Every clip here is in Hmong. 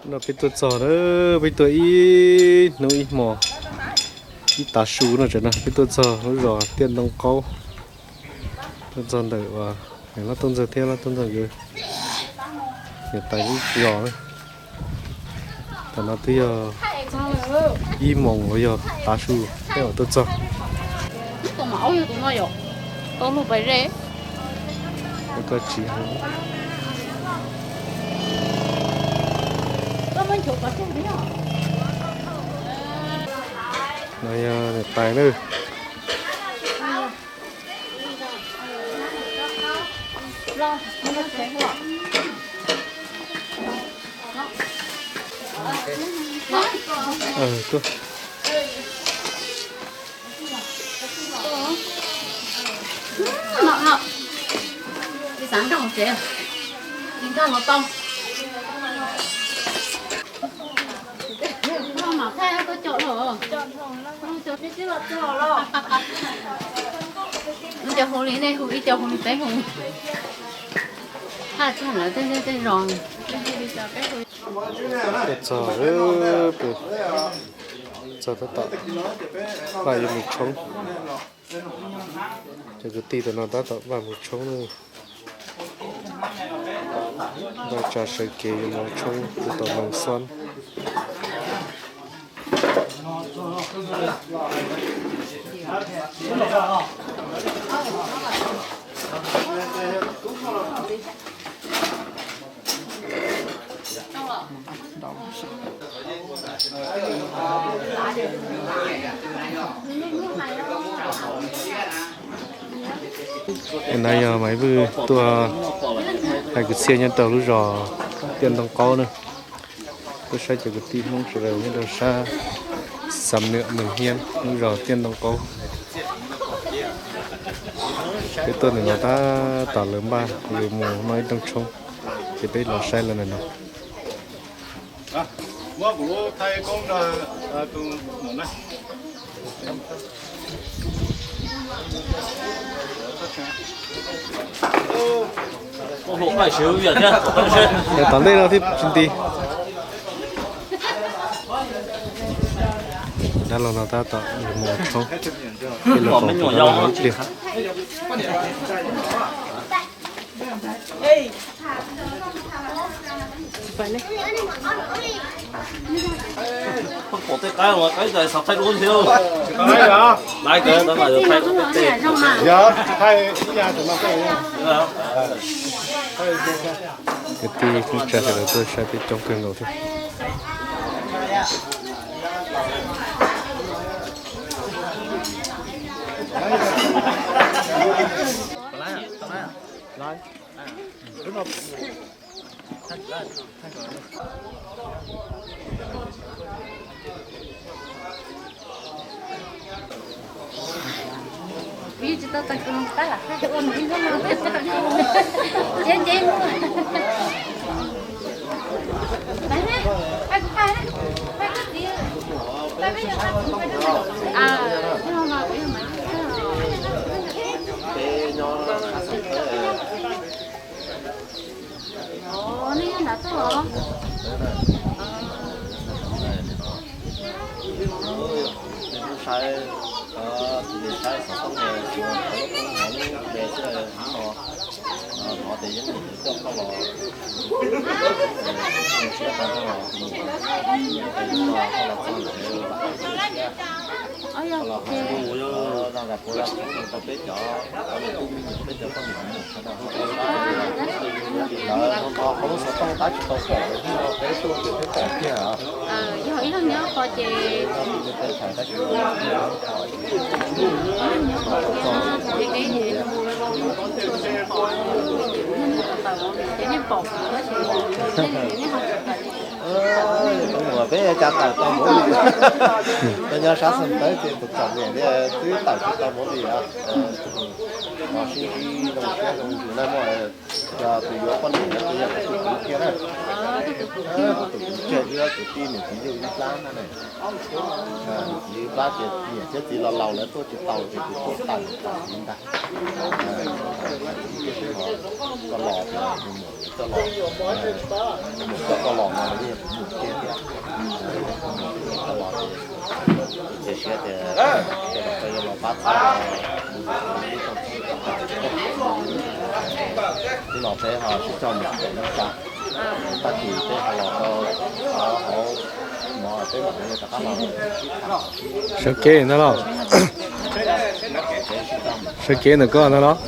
No peb tuaj txog na, peb tuaj ib hnub ib hmo, ib tav su no tsev no peb tuaj txog lub zos Tiaj Ntoo Qaub. Tuaj txog ntawm uas Lab Tooj Ntxawg thiab Lab Tooj Ntxawg nkawd niam tais lub zos na. Tam no twb yog ib moos los yog tav su peb mam tuaj txog. Tus no yog, tau lug pais ze. Koj tsis heev. No yog niam tais na. Cov hu li nej hu ib co hu li peb hu. Haj txog lawv tej zej tej zos. Txog, txog tab tom vaj yuav mus tshoob. Cov kwv tij tam no tab tom vaj mus tshoob na. Vaj tsa sawv kev yuav mus tshoob tus tom Moos Xob. No yog Maiv Vwj tuaj hais kwv txhiaj nyob rau lub zos Tiaj Ntoo Qaub na. Tuaj saib cov kwv tij Hmoob sawv daws nyob rau sab Xam Nuam Mws Hiab lub zos Tiaj Ntoo Qaub. Peb tuaj ntawm no tab tom lawv npaj yuav mus noj ib rooj tshoob, ces peb los saib lawv ntawm no. Tom ntej no thiaj tsis nti. Dab laug no tab tom mus tshoob, ib los tom ib pliag. Kwv tij neej tsa sawv daws tuaj saib peb coob kawg nkaus thiab. Nej nyob nram toj los? Saib, tus saib xov tooj, lub koob hmoov de xwb no, hnov tias yeej coj koj los, siab tas los, koj los txog ntawd, koj los hais zaj zam puav zaj tshoob rau peb cov, peb cov poj niam me nyuam sawv daws. Lawv hnov qhov lub xov tooj tab tsis tau pom, peb tuaj ces peb pom kiag. Yog ib leeg nyob qhov ces, peb tham tab tsis tau pom. Tus muam peb cas tawm tau movie, tus nyob sab Xeev Tawv ces tus txom nyem li twb tawm tsis tau movie. Tus muam sib ntsib zoo siab zoo ntsws na, muaj cov tus yuav poj niam no ces yog kuv tus kwv kiag na. Kuv tus kwv kiag xwb, kwv tij niam txiv yug ib plab na. Niam txiv ib plab ces niam thiab txiv los laus lawv tuaj tsis tau ces kuv tuaj tawm txiv ntag. Koj los, tus muam coj los, tus muam coj koj los no los yeej yog tus muam. Thiab tias tej zaum koj yuav los pab txhawb rau tus tub tau txhawb rau. Hnub no peb ho sib coj mus pem lub tsa, tag kis peb ho los rau hauv mov peb mam li rov qab los sib tham. Sawv kev ntag los? Sawv kev ntawm koj ntag los?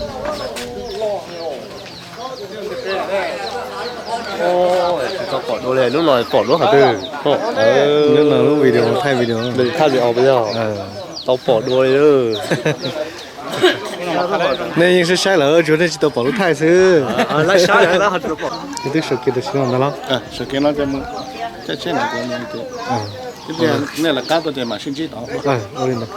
Tsis tau pom dua li, lub no pom dua qhov twg? Lub no lub video thaij video. Thaij video os. Tau pom dua li. Nej yeej saib saib lawm, tsuas nej tsis tau pom lub thaij xwb. Twb sawv kev tam sim no ntag los? Sawv kev no ces mus caij tsheb no, nej lawv qab tuaj ces mam sib ntsib tod. Ua li ntawd.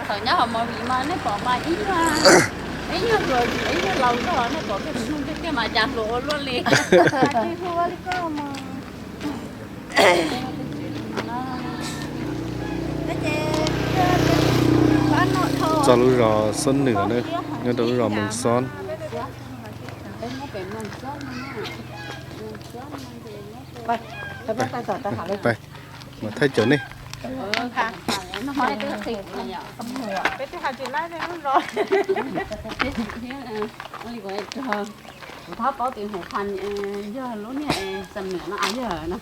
Thaum nyob hauv movie mas nej pom mas ib nyuag, ib nyuag hluas, ib nyuag laus zog, nej pom kiag tus hnub kiag mas cas hluas ua luaj li. Txog lub zos Xob Nwm na, nyob rau lub zos Moos Xob. Pais, mas thaij caum nej. Kuv tsis paub tias Hmoob Phan yog lub niag Xam Nwm no yog no.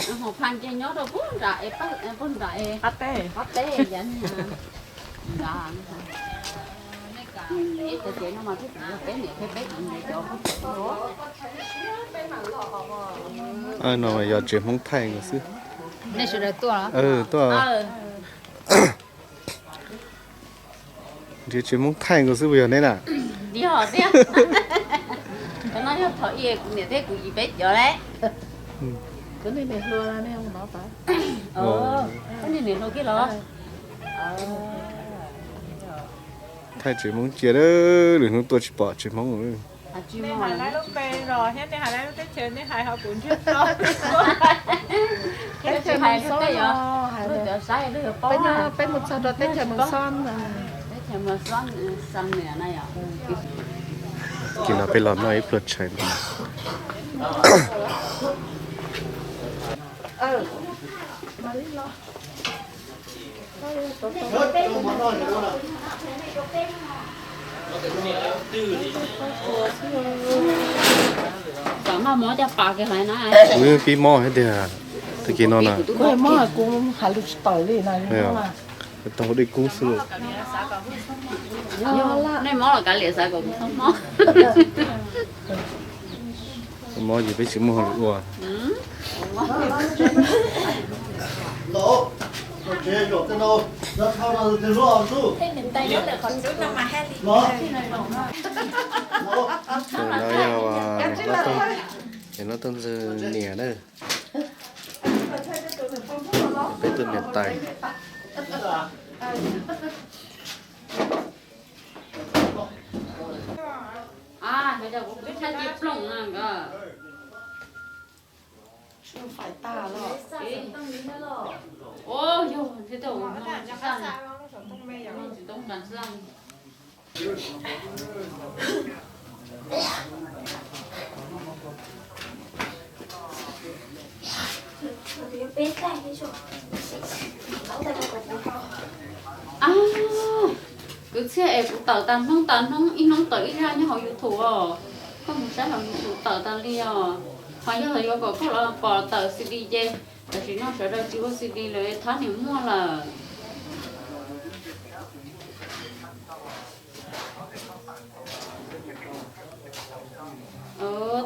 Hmoob Phan ces nyob rau puag nram es, puag nram es, qab teb yav nrad. No yog tsev Hmoob Thaij nkaus xwb. Tuaj. Nrhiav tsev Hmoob Thaij nkaus xwb puas yog neb na? Yog thiab. Cov no yog thaum ub kuv niam thiab kuv yim peb cov lawm. Koj niam hluas kiag los? Thaij tsev Hmoob cia, lwm hnub tuaj tsis pom tsev Hmoob. Nej hais lawv lub npe los thiab nej hais lawv lub teb chaws nej hais ho kuv ntsiag to. Teb chaws Moos Xob no, peb mus txog rau teb chaws Moos Xob. Ces no peb los noj ib pluag tshais. Xav noj mov coj pas kiag lawm na. Kuv yeej pib mob thiab tiag. Tag kis no na. Kuv mob kuv hais lus tsis tawm li na. Tau dej kub xwb. Nej mob los kav liam, xav kom kuv txhob mob. Mob ces peb tsis muaj hauj lwm ua. No yog niam hlob Tooj Ntxawg niam na. Peb tus niam tais. Kwv txhiaj es kuv tawm tag hnub tag hnub, ib hnub tawm ib zaj nyob hauv YouTube os. Koj mus saib hauv YouTube tawm tas li os. Ho yog yuav kom koj los pom tawm C D ces tam sim no sawv daws tsis ua C D lawm, thab niam muaj lawm.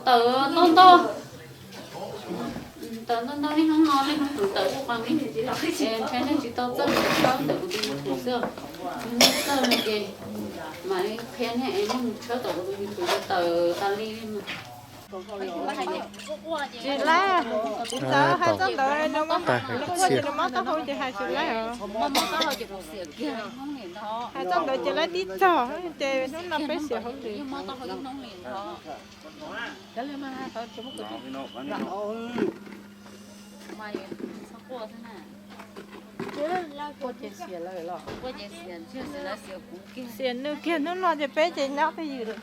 Tawm ntau ntau, tawm ntau ntau, niaj hnub no niaj hnub kuv tawm kuj qee li. Es ntshe nej tsis tau txawj mus tshawb ntawm kuv tus YouTube xwb. Txawj no ces mam li qhia nej es nej mus tshawb tom kuv tus YouTube tawm tas li. Tsis laib, txiv txawv hais txoj ntawd, nws mob taub hau ces hais tsis laib os. Hais txoj ntawd ces laib tib txog, ces hnub no peb xiam hauj lwm. Xiam nws kiag hnub no ces peb ces nyob twj ywm lawm.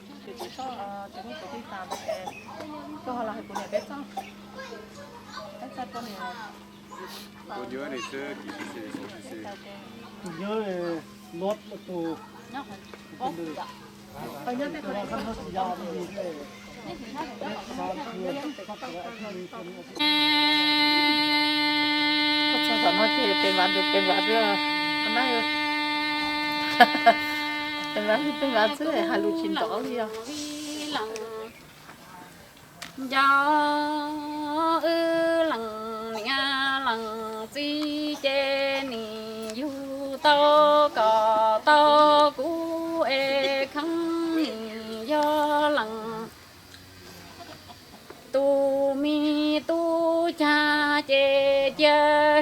Txog tom no ces peb npaj, peb npaj, peb npaj, peb npaj xwb, hais lus tsis ntov li os. Nco wb leej niam leej txiv ces nim yug tau kom tau kuv es kheev nim yog leej tus me tub cag ces cia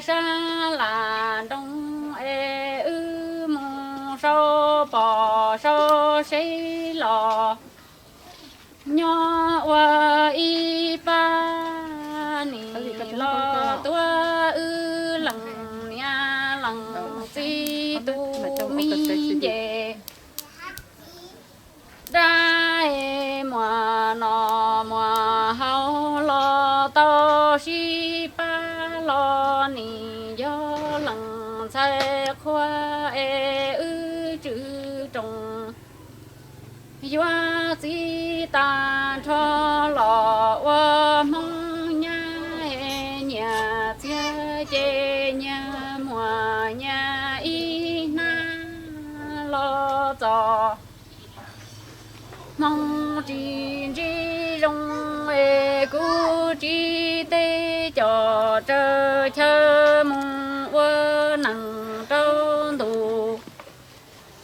sab lam nroog es wb mus sau pom sau seb los nyob ua ib pab nim los tuav wb leej niam leej txiv tus me nce. Dab muag noj muag haus los tau sib pab los nim yog leej ntxhais qhua es wb tswv rooj. Yuav txiv tag nrho los ua Hmoob nyab, nyias txiag ces nyias muag nyias ib hnab los txog. Hmoob tsis ntsib zoo es kuv tsis teb coj raws chaw mus ua neej rau ntu.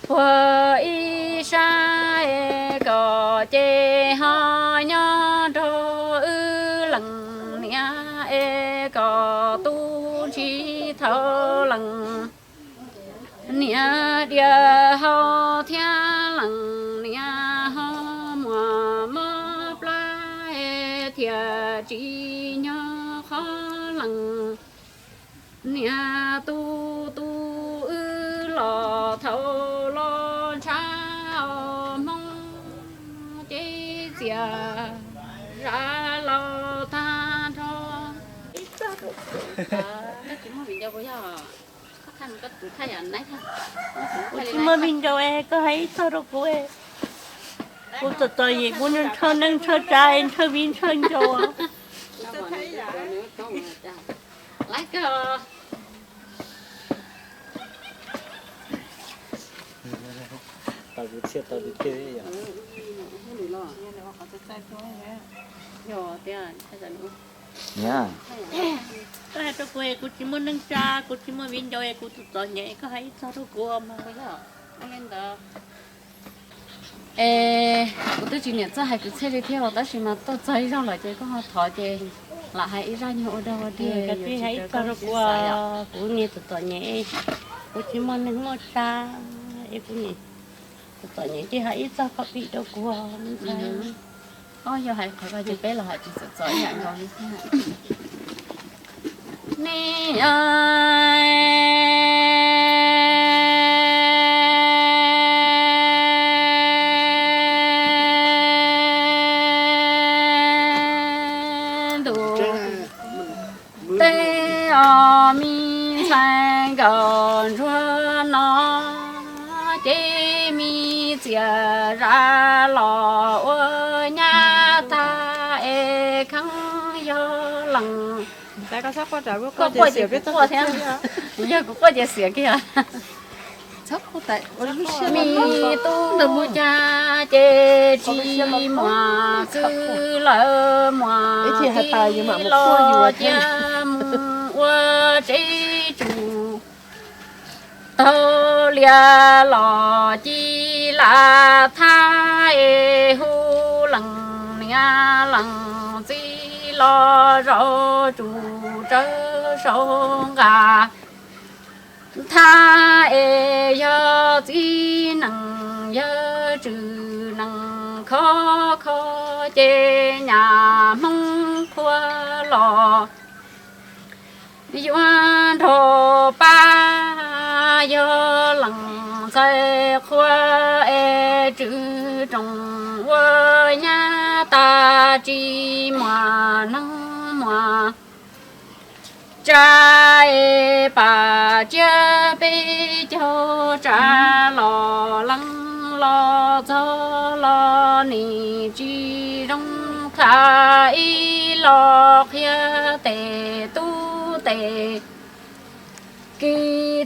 Puag ib sab es kom ces ho nyob nrog wb leej niam es kom tu ntsis thaum leej niam diam hau thiab leej niam ho muaj mob plab es thiaj tsis nyob qhov leej niam tu tu wb los thaum los ntshav os Hmoob ces txias zam laus tag nrho. Kuv tsis muaj viv ncaus es koj hais ib txog rau kuv. Kuv txom txom nyem, kuv ntshaw neej ntshaw tsav ntshaw viv ntshaw ncaus. Koj hais rau kuv es kuv tsis muaj neej tsa, kuv tsis muaj viv ncaus es kuv txom txom nyem, koj hais ib txog rau kuv mog. Es kuv twb tsis niam txawj hais kwv txhiaj li thiab os, tab sis mas tuaj txog ib zaug lawm ces koj ho thov ces lam hais ib zaj nyuag ua dog ua dig. Koj hais ib txog rau kuv, kuv niag txom txom nyem, kuv tsis muaj neeg muaj tsa, es kuv niam txom txom nyem ces hais ib txog koj pim rau kuv. Os, yog hais qhov ko ces peb los hais tsis txom txom ib yam nkaus li thiab. Niam ntuj, tej os me ntxhais nkauj ntsuag no ces me txias zam los ua nyab tag es kheev yog leej. Koj quaj ces kuv quaj thiab, yog kuv quaj ces xiam kiag. Me tub ntawm cag ces tsis muaj txwv lawm, muaj tib los cia mus ua tsev tsum. Taug lias los ci lam thab es hu leej niam leej txiv los zaum tsum tsawv saum nqa. Thab es yog txiv neej yawg tswv neej khov kho ces nyab Hmoob qhua los yuav nrog pab ntxhais qhua es tswv rooj ua nyab tas tsis muaj neeg muaj tsav es pam tsiab peb caug tsav los lees los txog los nim tsis zoo tham ib los qhia tes tub tes ki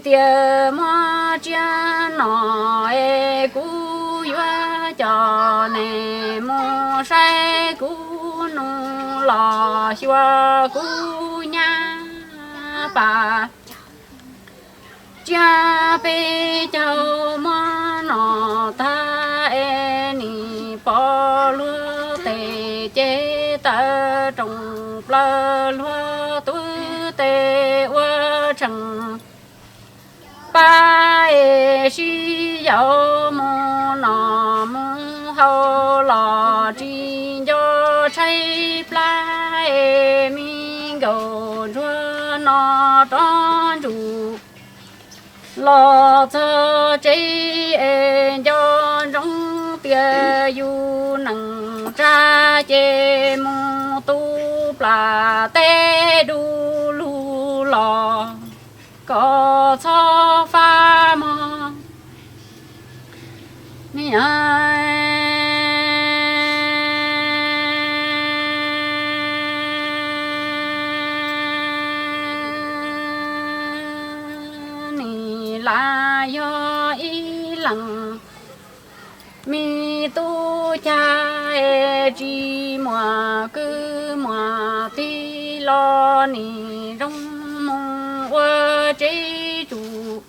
tias muaj tsiab no es kuv yuav coj neb mus saib kuv nus los xyuas kuv nyab pas tsiab peb caug muab no tag es nim pom luag tes ces taw rooj plaws luag tub tes ua tsees pab es sib yaum mus no mus haus los tsis nco tshaib plab es me nkaus ntsuag no rov ntsug los txog tsev es nco ntsoov tias yus neej tsa ces mus tu plas teb du lug los kom txhob fab mog. Nim lam yog ib leeg me tub cag es tsis muaj kwv muaj tij los nim zoo mus ua tsev tsum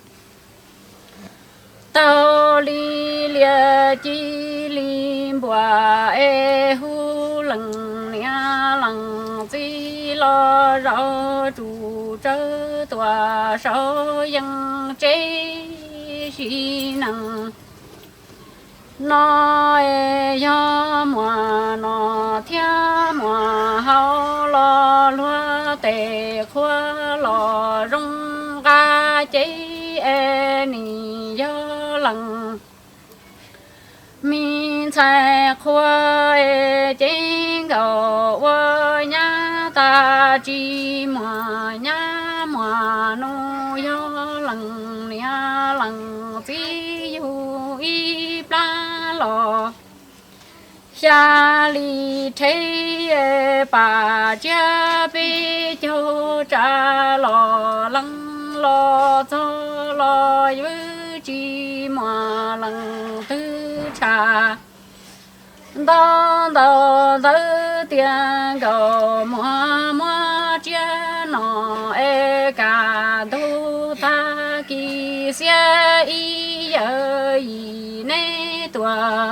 taug li liaj ci li npuas es hu leej niam leej txiv los zaum tsum tsawv tuaj saum yeej tsev sim neej no es yog muaj noj thiab muaj haus los luag tes qhua los zoo nqa cev es nim yog leej me ntxhais qhua es cev nkaus ua nyab tas tsis muaj nyab muaj nus yog leej niam leej txiv yug ib plab los xya li rhe pam tsiab peb caug tsav los lees los txog los yuav tsis muaj leej twg tshaj nto ntau ntawd tias nkaus muag muab tsiab no es kaj ntug tag kis xiab ib yawm yim neb tuaj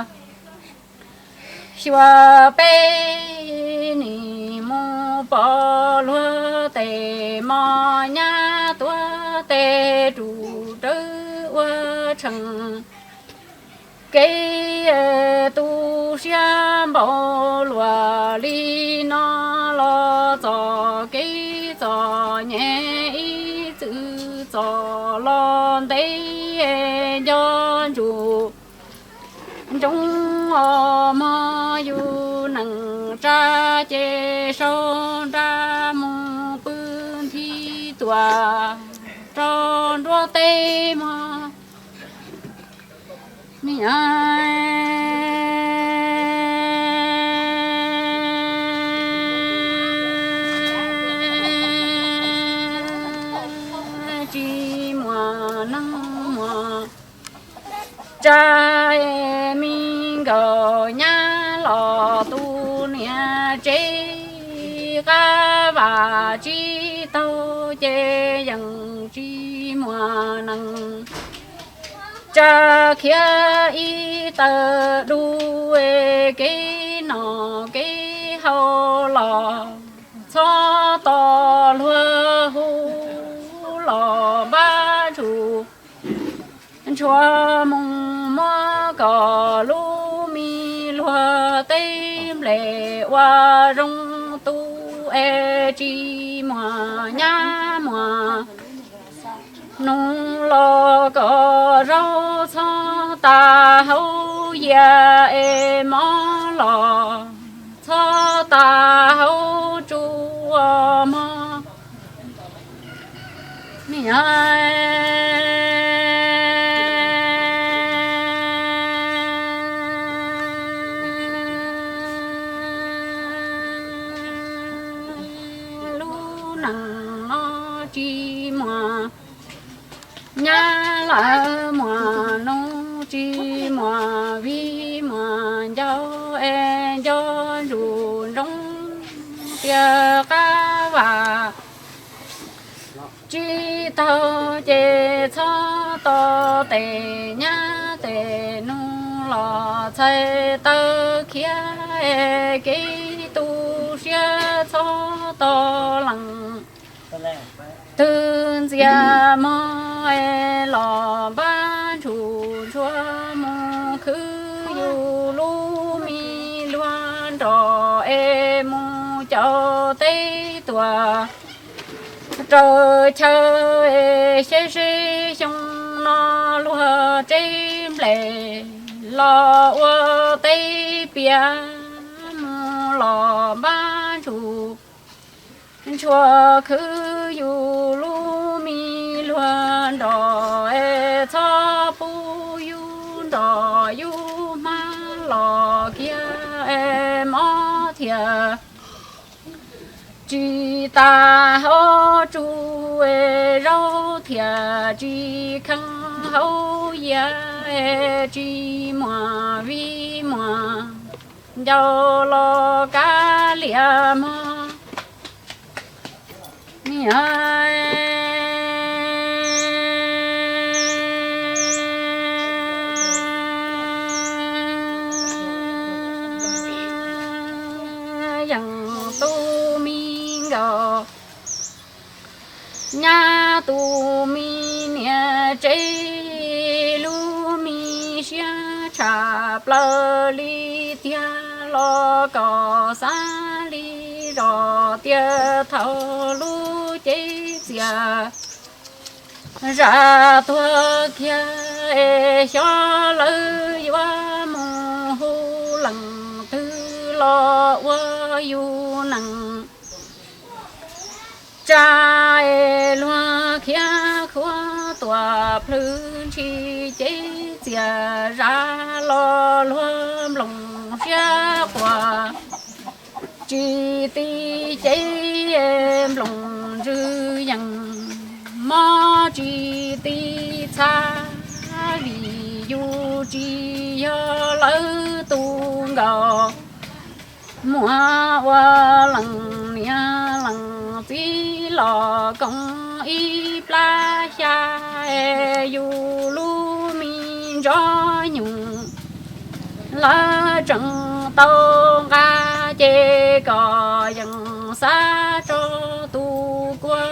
xyuas peb nim mus pom luag tes mos nyab tuav tes rus rawv ua tshee. Kev tu siab npaum luaj li no los txoj kev txom nyem ib txwm txom los ntev nco ntsuj ntsoov os mog yus neej tsa ces sau nra mus pw nthi tuaj rau nruab teb mog. Tsis muaj neeg muaj tsa, me nkaus nyab los tu niam tsev, qab vam tsis taug ces yeej tsis muaj neeg tsa khiav ib tawm du. Kev noj kev haus los txhob tos luag hu los npab ntshua, ntshua mus muab kom lub me luag teb nplej ua zoo tu es tsis muaj nyab muaj Nus los kom zaub txhob tas hauv yias es mov los txhob tas hauv tsuas mog. Lub neej no tsis muaj nyab lawm muaj nus, tsis muaj vij muaj ncaus es nco ntsuj ntsoov tias qab vam tsis taug ces txhob tos tes nyab tes nus los txhais taw khiav es kev tu siab txhob tos lees twg ntxias mog es los npab ntshua ntshua mus khwv yus lub me luag nrog es mus caum teb tuaj raws chaw es xyeb seb xyoo no luag tseb nplej los ua teb piam mus los npab ntshua ntshua khwv yus lub me luag nrog es txhob pub yus nrog yus hmab los kiag es mob thiaj tsis tas hauv tsuas es zaub thiaj tsis kheev hauv yias es tsis muaj vij muaj ncaus los kav liam mog. Yeej tus me nkauj nyab tus me niam tsev lub me siab tshaj plaws li tiag los kom xav li zos tias thaum lub cev txias zam tuag kiag es xyov lawv yuav mus hu leej twg los ua yus neej tsa es luag khiav khuav tuaj plhws ntshis cev txias zam los luag nplooj siab quas tsis ti cev nplooj ntswg yeej mob tsis ti txha vim yus tsis yog lawv tus nkauj muaj ua leej niam leej txiv los koom ib plab xya es yus lub me ntsov nyuj lawv tseem tau nqa ces kom yeej xav tso tus kua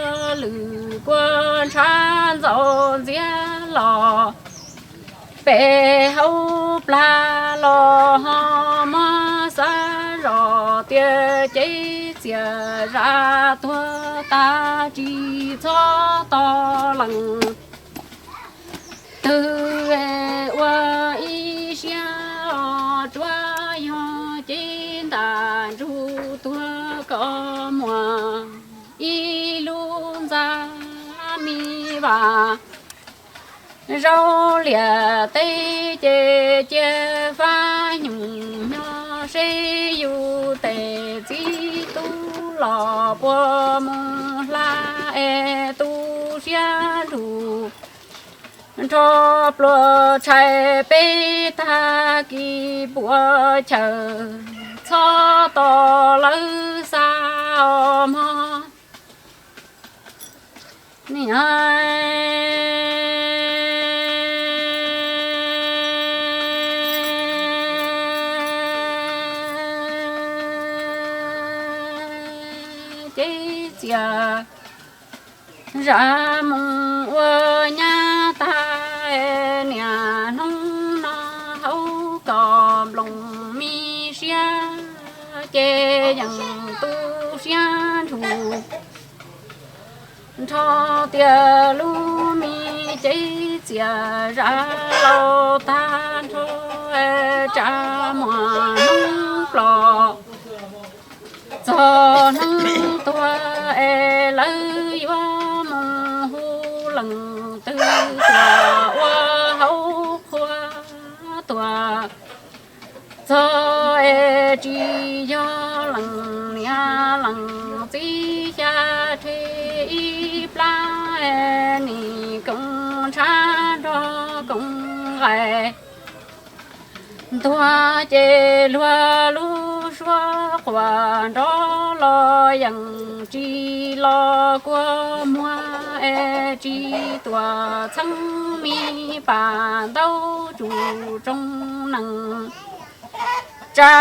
lwm kua ntshav ntxaus ntxiav los pem hauv plag los ho mob xav zos tias cev txias zam tuag tag tsis txhob tos leej twg ua ib siab os tsuav yog cev ntaj ntsug tuag kom muaj ib lub ntxa me vas zaub liam teb ces cia fab nyuj nyob seb yus tes txiv tub los puas mus hla es tu siab nrug nrho pluas tshais peb tag kis puas chaw txhob tos lawv xa os mog. Cev txias zam mus ua nyab tag, niaj hnub no hauv kom nplooj me siab ces yeej tu siab nrug nrho tias lub me Ces txias zam laus tag nrho, tsa muag hnub plos. Txog hnub tuag es lawv yuav mus hu leej twg tuaj ua hauv qhua tuaj. Txog es tsis yog leej niam leej txiv xya rhe ib plab, nim koom ntshav nrog koom nqaij. Ntuag ces luag lub suab quas nrov los yeej tsis los kua muag es tsis tuam txheeb mi pam ntaub tsuj tsoom neeg. Tsa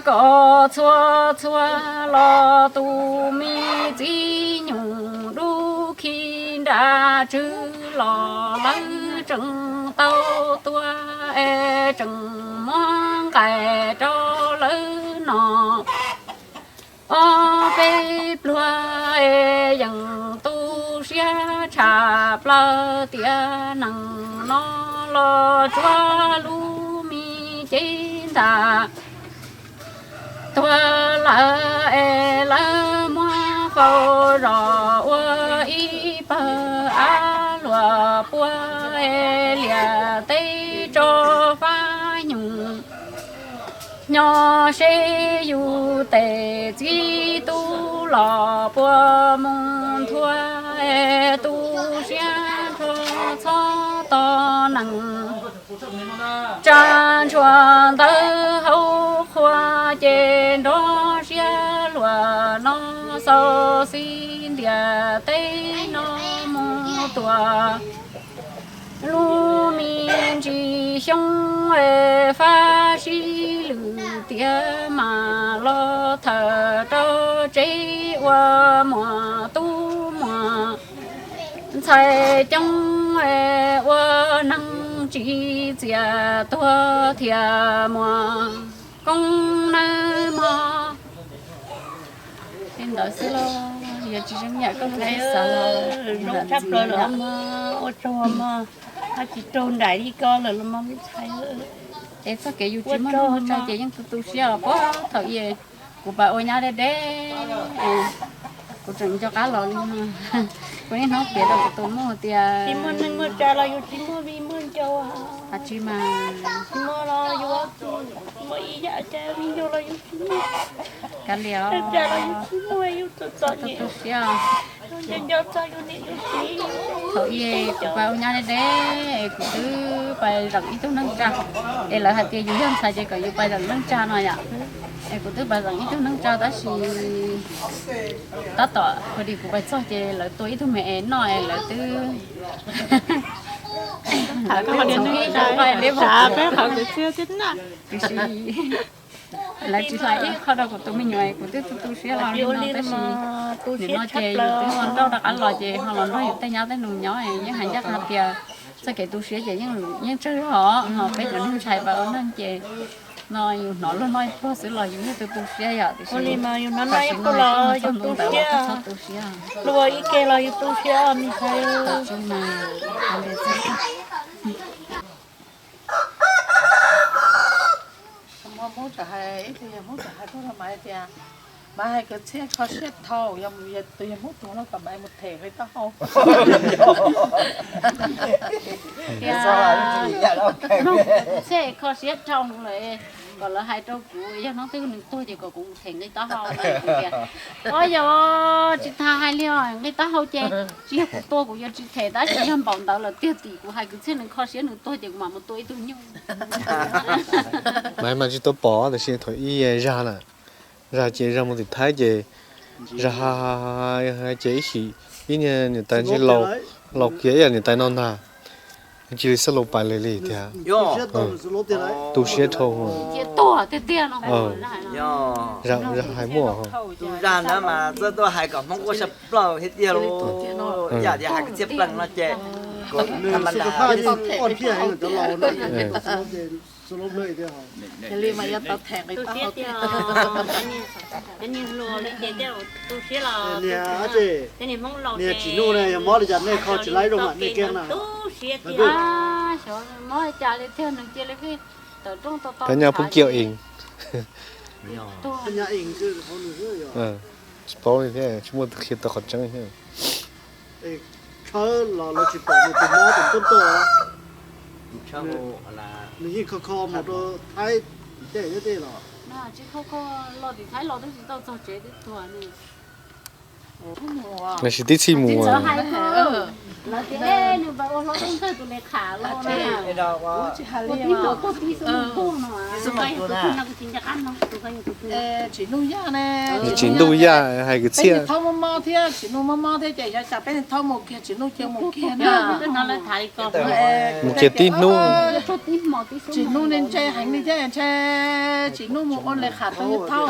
kom txhua txhua los tus me txiv nyuj dub khi nra tswv los lawv tseem tau tua es tseem muab nqaij rau lawv no. Ob peb pluag es yeej tu siab tshaj plaws tias neeg no los tsuav lub me cev ntag. Tuag lawm es lawv muab faus zog ua ib pawg av luaj pua es liaj teb tso fab nyoog. Nyob seb yus tej txiv tub los puas mus nthua es tu siab nrho txhob tos neeg. Tsa ntshua ntawv hauv qhua ces nrov siab luaj no xaus xij ntiaj teb no mus tua. Lub me ntsis xyoo es fab sib lwm tiam mas los thawm rau tsev ua muam tub muam ntxhais coob es ua neeg tsis txias tuag thiaj muaj koob nawb mog. Li ntawd xwb los yog tsis zoo yam koj xav los zoo tshaj plaws los mog, ua tsaug mog, ho tsis raug nraim li ko lawm los mog me ntxhais. Es txoj kev yus tsis muaj neej muaj tsa ces yeej tu tu siab os. Puag thaum ub kuv pais ua nyab deb deb, kuv tseem nco qab los li no. Kuv niaj hnub piav rau kuv tus muam tias tsis muaj neej muaj tsa los yus tsis muaj viv muaj ncaus. Tsis mas, tsis muaj los yus muaj ib yam cas viv ncaus los yus tsis muaj. Kav liam, tsa los yus tsis muaj, yus txom txom nyem, nco nco txog yus niam yus txiv. Thaum ub kuv pais ua nyab deb deb, kuv twb pais zeem ib tug neej tsa, es lawv hais tias yus yog ntxhais ces kom yus pais zeem neej tsa no yom. Es kuv twb pais zeem ib tug neej tsa tab sis tab tom pais kuv pais txog ces lawv tua ib tug me es noj es lawv twb, lawv twb txhoov ib tug nqaij liab vog. Tiam sis lawv tsis hais ib qho rau kuv tus me nyuam, kuv twb tu tu siab los li no tab sis nim no ces yus twb ua nrauj rov qab los ces ho los nrog yus tej nyab tej nus nyob, yeej hais ncaj qha tias txoj kev tu siab ces yeej tsawg zog, ho peb cov neeg ntshai pab ua neej ces no yus hnov luag noj ib pluag xwb los yus yeej tu tu siab yom. Tiam sis tam sim no twb mus txog ntu ntawd los txhob tu siab. Luag ib ke los yus tu siab me ntxhais. Muaj Hmoob txawm hais, ib tug yawg Hmoob txawm hais tuaj rau Maiv tias, Maiv hais kwv txhiaj kho siab dhau, yog tus yawg Hmoob tuag no kom Maiv mus them nqi taub hau. Tias, txhiaj kho siab dhau lawm, kom lawv hais rau kuv, yog hnub twg nws tuag ces kom kuv mus them nqi taub hau. Kuv tias, o yog tsis tas hais li os, nqi taub hau ces tsis yog kuv tua kuv yuav tsis them, tab sis yog npaum ntawd lawm tiag tim kuv hais kwv txhiaj nws kho siab nws tuag ces kuv mam mus tua ib tug nyuj. Maiv mas tsis tau pom tab sis thaum ub zag lawm, zag ces zag mus tim Thaib ces zag ces ib chim ib niag niam tais ntshe laus kiag ib yam niam tais no ntag, cia li xab laus pais li li tiag. Tu siab dhau. Zag hais muaj. Tus zag ntawd mas txawj tuaj hais kom Hmoob quaj sab plaws thiab tiag lauj. Yam tias hais kwv txhiaj plees no ces kuv tham mas ntag. Cov niag hluas li ces tu siab los, cov niag Hmoob laus ces tsis nug ne, yog mob li cas nej kho tsis laib zoo mam nej kiag na. Tu Xyov mob cas li thiab, nws cia li tawm rooj tau tau. Nyob Phúc Kiều ing. Tsis paub li thiab, tsis muaj tus qhia tau qhov tseeb thiab. Tshawb los lawv tsis pom nws tus mob tus tuaj tuaj. Nws yeej kho kho mus rau Thaib tim tej thiab tej los. Tsis kho kho los tim Thaib los twb tsis tau txog tsev twb tuag nws. Nws tsis tib txhij mus. Lawv tias nws ua hlob Tooj Ntxawg tus le kham los na. Ua tib nrov tuag tib xub tuag no. Tsis ntuj yaj ne. Tsis ntuj yaj hais kwv txhiaj. Peb thaub mob mob thiab, tsis ntuj mob mob thiab ces xyov cas peb thaub mus kiag tsis ntuj cia mus kiag na. Mus kiag tib hnub. Tsis ntuj ne ntshe heev li thiab ntshe tsis ntuj mus ua le kham rau yawg thaub.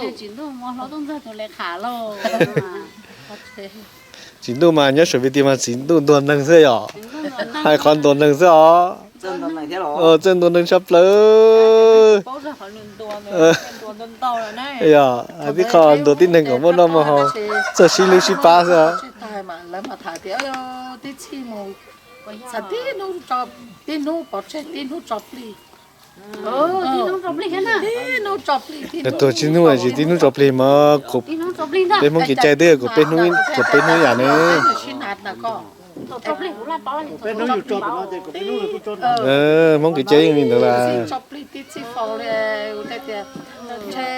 Tsis ntuj mus hlob Tooj Ntxawg tus le kham lauj. Tsis ntuj mas nyob saum vi ti mas tsis ntuj ntuag neeg xwb yom. Hais qhov ntuag neeg xwb os. Txawj ntuag neeg tshaj plaws. Yog hais tib qho ntuag tib neeg kom muaj noj muaj haus, txawj sib hlub sib pab xwb. Tib hnub pov tseg tib hnub tso plig. Tib hnub tso plig. Tuag tib hnub tsis tib hnub tso plig mas peb Hmoob kev cai twb kom peb hnub, kom peb hnub yam ne. Hmoob kev cai yeej li ntawd las. Ntshe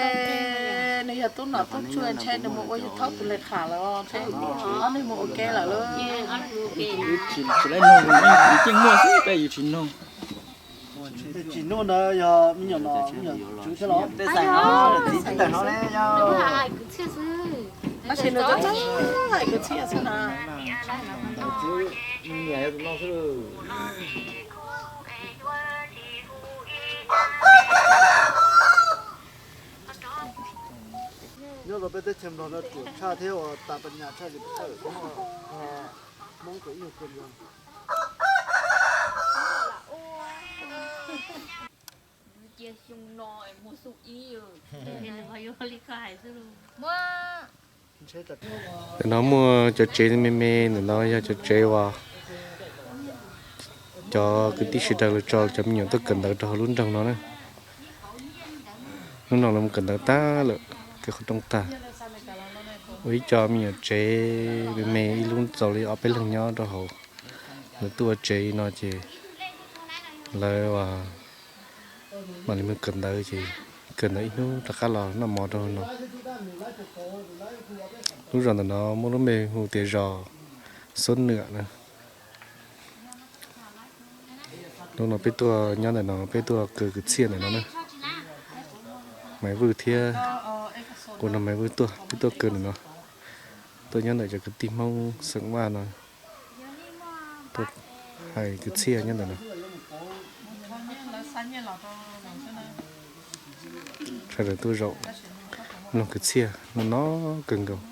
nws yog tub nom tub tsuag ntshe nws mus ua yawg thaub tus le kham lawm, ntshe ob neeg mus ua ke lawm lauj. Tsis muaj xwb, yus tsis nug. Tsis nug ntawd yog me nyuam no, me nyuam tswv thiab los? Tab sis nws txawj hais kwv txhiaj xwb na. Nyob rau peb teb chaws Nplog no ruam tshaj thiab uas tas pas nyas tshaj li peb teb Hmoob kom ib nyuag kua nploog. Ntawm no muaj cov tsev me me, ntawm no yog cov tsev uas cov kwv tij sawv daws lawv tso cov me nyuam tuaj kawm ntawv rau hauv lub nroog no na. Hnub no lawv mus kawm ntawv tag lawm, kawm qhov rooj tag. Ua ib co me nyuam tsev me me ib lub txaus li ob peb leeg nyob rau hauv. Lawv tuaj ua tsev no ces lawv mam li mus kawm ntawv ces kawm ntawv ib hnub rov qab los noj mov rau no. Lub zos ntawm no muaj lub npe hu tias zos Xub Nwam na. Hnub no peb tuaj nyob ntawm no, peb tuaj kawm kwv txhiaj ntawm no na. Maiv Vwj thiab kuv nrog Maiv Vwj tuaj, peb tuaj kawm ntawm no. Tuaj nyob ntawm cov kwv tij Hmoob xeem Vaj no, tuaj hais kwv txhiaj nyob ntawm no. Sawv daws tuaj zaum mloog kwv txhiaj no no kawg nkaus.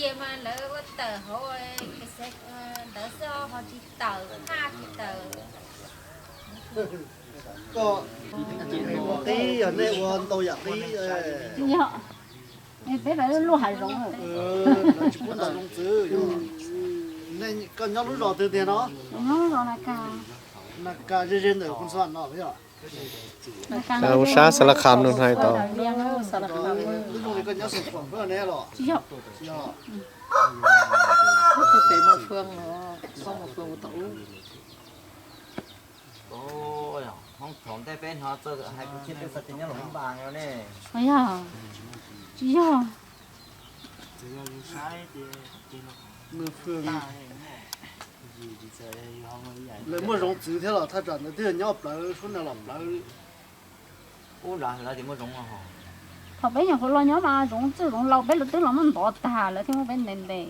Yias mas lawv ua tawm hauv ntawd xwb ho tsis tawm, phaj tsis tawm. Koj qib yog nej ua ntau yam qib. Peb lub hav zoov, lawv tsis pub ntaus zoov txwv. Koj nyob lub zos twg tiag no? Nyob lub zos Na Kas, ze ze ntawm Phu Ntxhuam no yog? Sab Xav La Kham no hais tau. Lub zoo li koj nyob Xeem Khuam ne los? Tsis yog. Tsis yog. Hmoob thaum ntej peb hnov hais kwv txhiaj peb xav tias nyob Luam Phab Npas no ne. Yog, tsis yog. Lawv muaj zoov txwv thiab los thaj tsam ntawd twb yog nyob plawv suab na los plawv. Thaum peb nyuam qhuav los nyob mas zoov txwj zoov laus peb lawv twb los muab ntov tag lawm thiab muab peb ntes ntes.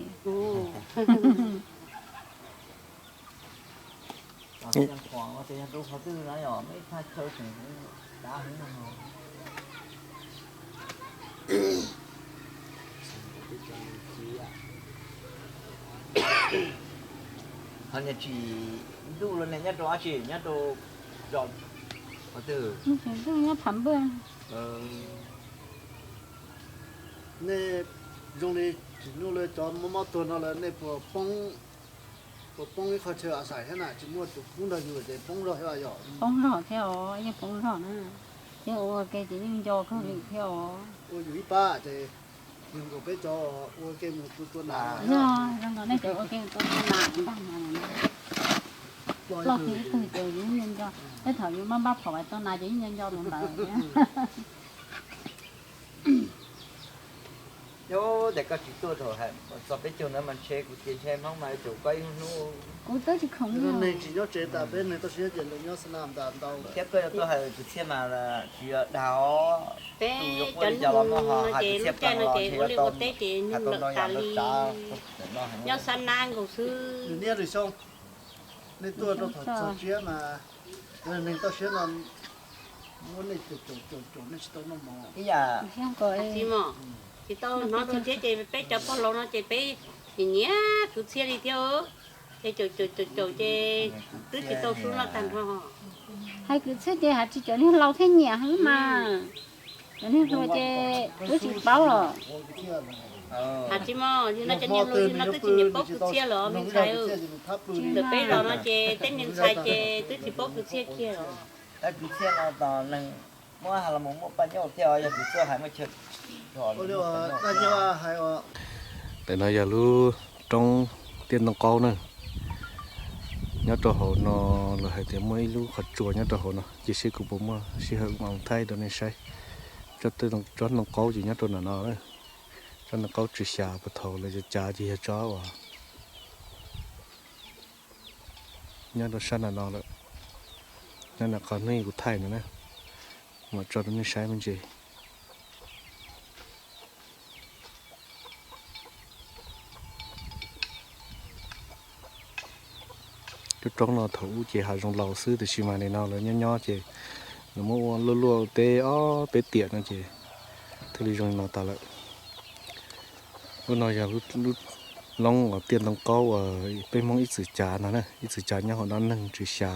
Ho niag tsim ntuj los nej nyob rau dab tsi, nyob rau zos qhov twg? Tsim ntuj nyob Phav Npaj. Nej zoo li tsim nyog lawv cov mob mob tuag no lawm nej puas poob, puas poob ib qho chaw a xais thiab na, tsis muaj tus pub nrog yus ces poob zog thiab yom? Poob zog thiab os, yeej poob zog na. Thiab ua ke ces yeej nco kawg li thiab os. Ua yus ib pab ces yus nkaus peb cov ua ke mus tua tua nas. Yog zoo nkaus nej cov ua ke mus tua tua nas ntag mas. Ploj kiag ib tug ces yus yeej nco nco, tej thaum yus maj npaj phom tua nas ces yeej nco nco tus ntawd. Yog tias koj tsis tuaj thaum hais txog peb caug ntawd mas ntshe kuv ces ntshe Hmoob mas caum koj ib hnub. Kuv twb tsis khoom li. Neeg tsis nyob tsev tas peb neeg toj siab ces lawv nyob xa na tas ntau. Thiab koj yuav tuaj hais kwv txhiaj mas tsis yog dag os. Peb cov neeg no ces lub caij no ces ua liaj ua teb ces nws lawm tas li, nyob xa na nkaus xwb. Nws niaj lwm xyoo nej tuaj rau thaum txog tsiab mas neeg toj siab no muab nej caum caum caum caum nej tsis tau noj mov. Tsis tau hnov txog tsiab ces peb cov pog laus no ces peb nyiam nyiam kwv txhiaj li thiab. Ces caum caum caum caum ces twb tsis tau sub noj tag nrho. Hais kwv txhiaj ces hais tsis cov niag laus thiaj nyiam heev mas. Cov niag hluas ces twb tsis paub os. Hais tsis mog, yus no cov niag hluas yus no twb tsis nyiam paub kwv txhiaj los me ntxhais. Ntawm peb zos no ces tej me ntxhais ces twb tsis paub kwv txhiaj kiag los. Kwv txhiaj no tos neeg muab ha los muaj paj nyob thiab, yog kwv txhiaj hais muaj chaw. Ntawm no yog lub roob Tiaj Ntoo Qaub na. Nyob rau hauv no lawv hais tias muaj ib lub qhov tsua nyob rau hauv no, cia seb kuv puas muaj sij hawm mus thaij rau nej saib. Tsob ntoo qaub ces nyob rau ntawm no. Tsob ntoo qaub tsw xya puag thaum lawv cav ces yog tsob uas nyob rau sab ntawm no lawm. Nyob ntawm qhov hnub kuv thaij no na, mam tso rau nej saib me ntsis. Lub roob no thaum ub ces hav zoov laus xwb, tiam sis mas nim no lawv nyob nyob ces lawv muab ua luaj luaj teb ob peb tiam no ces thiaj li zoo li no tas lawm. Lub no yog lub loob uas Tiaj Ntoo Qaub uas peb Hmoob ib txwm cav no na, ib txwm cav nyob hauv no neeg tsw xya,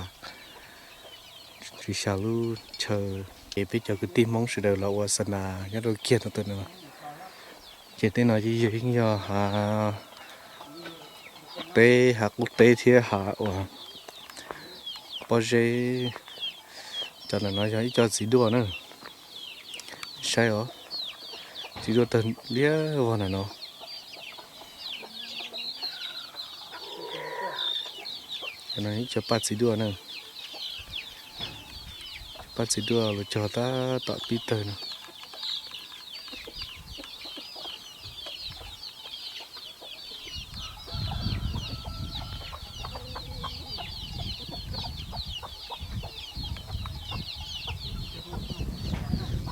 tsw xya lub chaw. Ces peb cov kwv tij Hmoob sawv daws los ua xa nas nyob rau kiag no. Ces tej no yeej yog hav teb, hav qub teb thiab hav uas pob zeb. Cov ntawm no yog ib co txiv duaj na. Saib os, txiv duaj tawg liab vog ntawm no. Cov no ib co paj txiv duaj na. Paj txiv duaj los cog tab tom pib tawg no.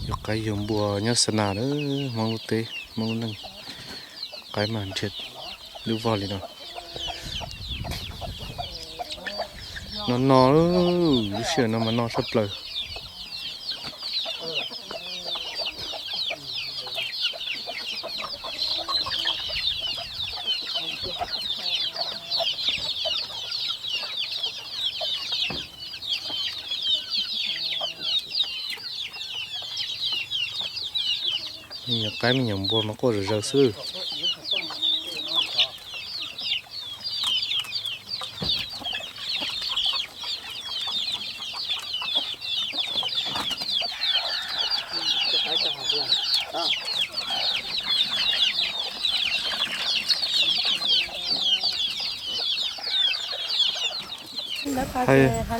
Yog qaib yog npua nyob xa nas na, Hmoob lub teb, Hmoob lub neej, qaib mas nrhiav lub vog li no. No no, lub sij hawm no mas no tshaj plaws. Me nyuam qaib me nyuam npua mas quaj zom zaws xwb.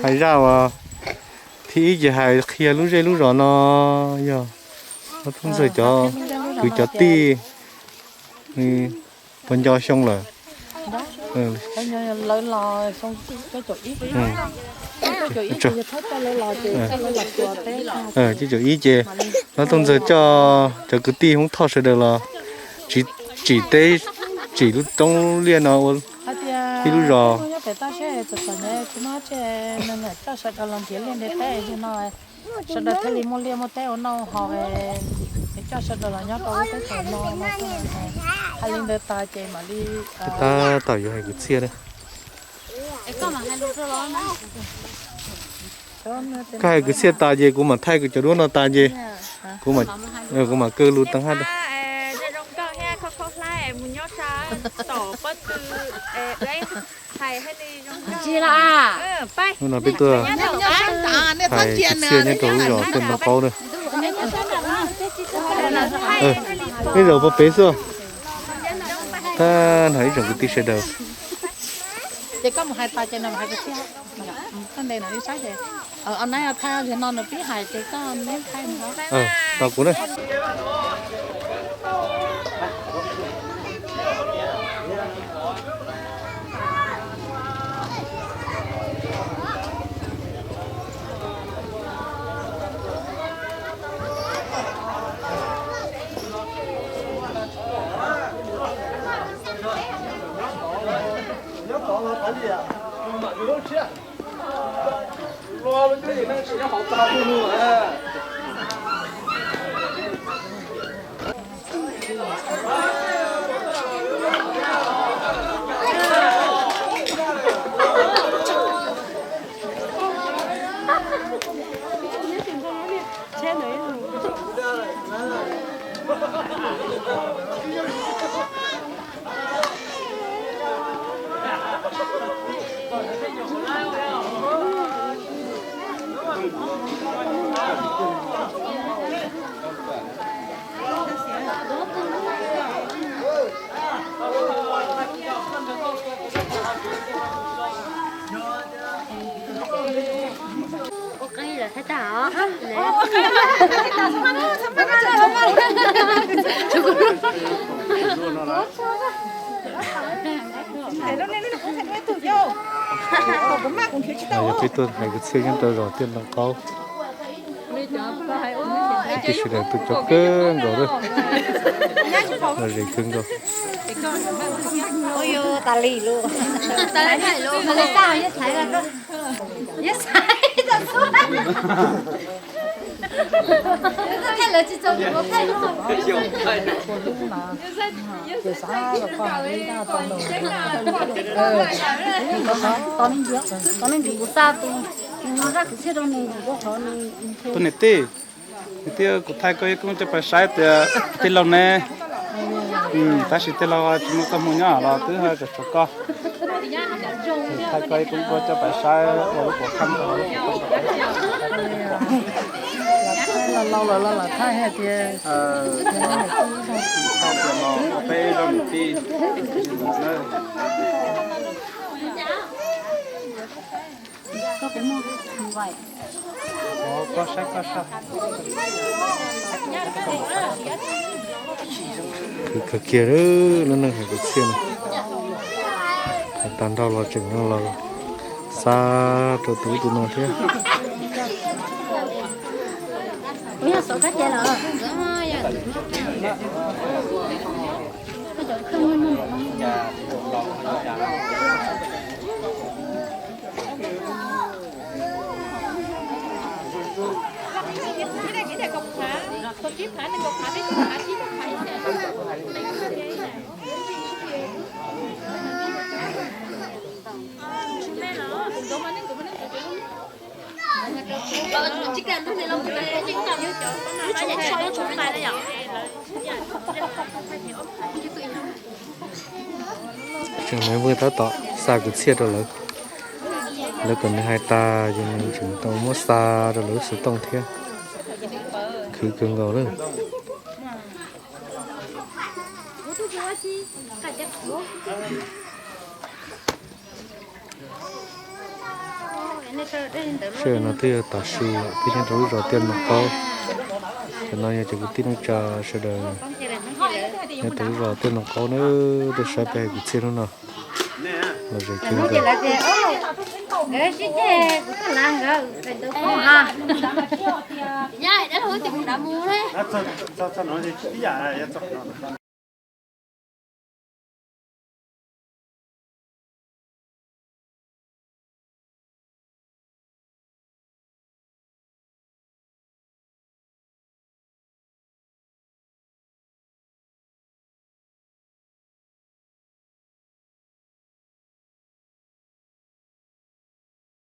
Hais zaj uas thib ib ces hais qhia lub zej lub zos no yog Hlob Tooj Ntxawg cov kwv cov tij puas nco xyoo lawm. Cuaj caum ib ces Hlob Tooj Ntxawg coj cov kwv tij Hmoob Thoj sawv daws los tsim teb, tsim lub roob liaj no ua ib lub zos. Sawv daws thiaj li muaj liaj muaj teb ua noj haus, es coj sawv daws los nyob rau lub teb chaws no no xwb. Hais li ntawd tas ces mam li tab tom yuav hais kwv txhiaj na. Koj hais kwv txhiaj tas ces kuv mam thaij kuv cov duab no tas ces kuv mam kaw lus teeb hab. Hnub no peb tuaj hais kwv txhiaj nyob rau lub zos Tiaj Ntoo Qaub na. Ib zaug puag pem xwb. Thab no ib tsoom kwv tij sawv daws. Tos kuv na. Yog peb tuaj hais kwv txhiaj nyob rau zos Tiaj Ntoo Qaub. Kwv tij sawv daws tuaj coob kawg nkaus lawm. Lom zem kawg nkaus. Tus niam tij, niam tij, kuv thaij koj ib koob coj pais saib tias tij laug ne. Tab sis tij laug tsis muaj txoj hmoo nyob los twb tseem tshuav koj. Thaij koj ib koob coj pais saib ua lub puav khab rau lub puav khab. Laus laus los los thaij hais tias, thaij tias no ua peb ib zaug niam tij. Khwv kawg kiag lub neej hais kwv txhiaj no. Hais tag nrho los tseem los xa rau tus ub tus no thiab. Tseem lawv tab tom xa kwv txhiaj rau lawv. Lawv kom nws hais tas ces nws tseem tau muab xa rau lawv lub xov tooj thiab. Khwv kawg nkaus lawm. Sij hawm no twb yog tav su lawm, peb nyob rau lub zos Tiaj Ntoo Qaub. Cov no yog cov kwv tij neej tsa sawv daws nyob rau lub zos Tiaj Ntoo Qaub na, tuaj saib peb hais kwv txhiaj hnub no. Los zem kawg nkaus.